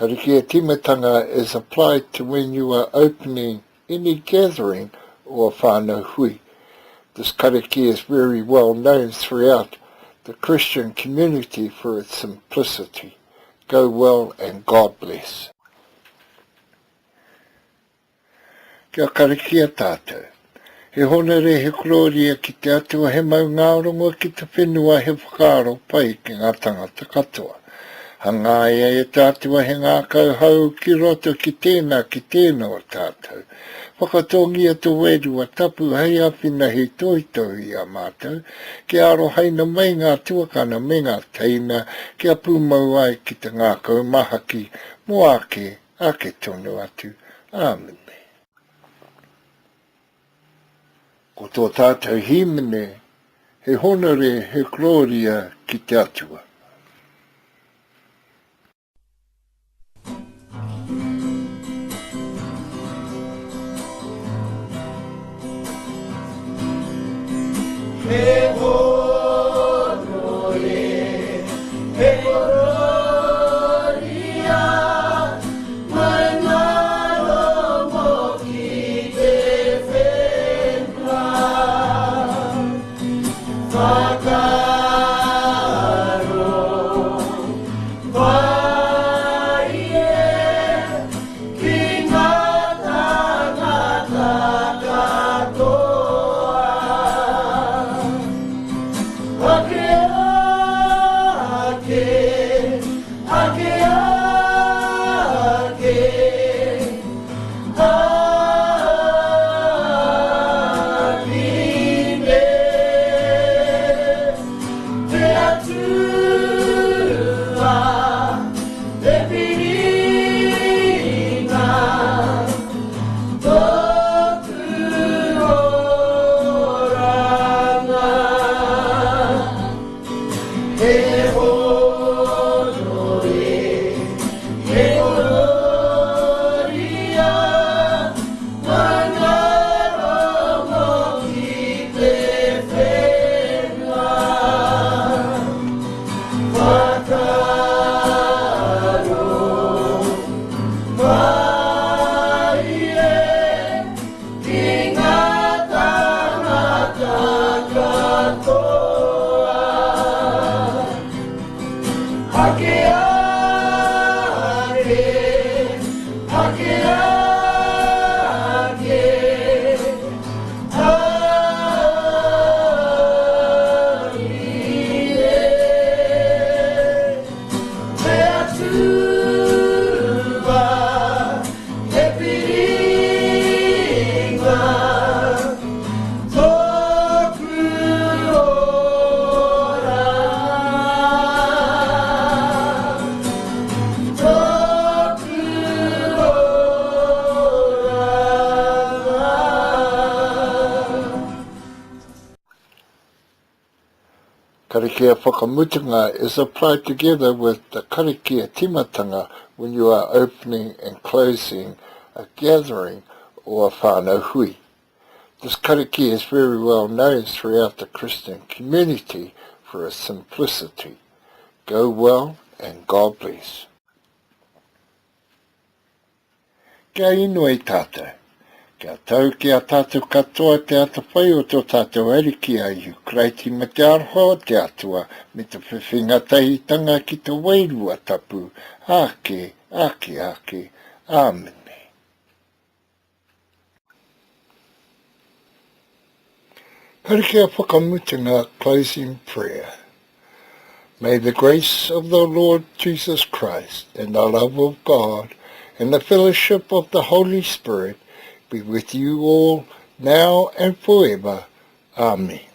Karakia timatanga is applied to when you are opening any gathering or whānau hui. This karakia is very well known throughout the Christian community for its simplicity. Go well and God bless. Kia karakia tātou. He honore, he kororia ki te Atua, he maungārongo ki te whenua, he whakaaro pai ki ngā tangata katoa. Hangaia e te Atua he ngākau hou ki roto ki tēnā, ki tēnā o tātou. Whakatōngia tō Wairua Tapu hei āwhina, hei tohutohu i a mātou, kia arohaina mai ngā tuakana me ngā teina, kia pūmau ai ki te ngākau mahaki mō āke, Ake tonu atu. Āmine. Ko tō tātou hīmene, he honore, he korōria ki te Atua. He honore, he kororia, maungarongo ki te whenua. Whakaaro, whāie, Ki ngā tāngata katoa. Ake ake, ake ake, Āmine. Te Atua. Te piringa, tōku oranga. He honore, he kororia, Maungarongo ki te whenua. Whakaaro mārie ki ngā tāngata katoa. Ake ake, ake ake, Āmine. Te Atua, he piringa tōku oranga. Tōku oranga. Karakia whakamutunga is applied together with the karakia timatanga when you are opening and closing a gathering or a whānau hui. This karakia is very well known throughout the Christian community for its simplicity. Go well and God bless. Kia inoi tātou. Kia tau ki a tātou katoa te atawhai o tō tātou Ariki a Ihu Karaiti me te aroha o te Atua me te whiwhinga tahitanga ki te Wairua Tapu, āke, āke, āke. Āmine. Karakia whakamutunga Closing Prayer May the grace of the Lord Jesus Christ and the love of God and the fellowship of the Holy Spirit be with you all now and forever. Amen.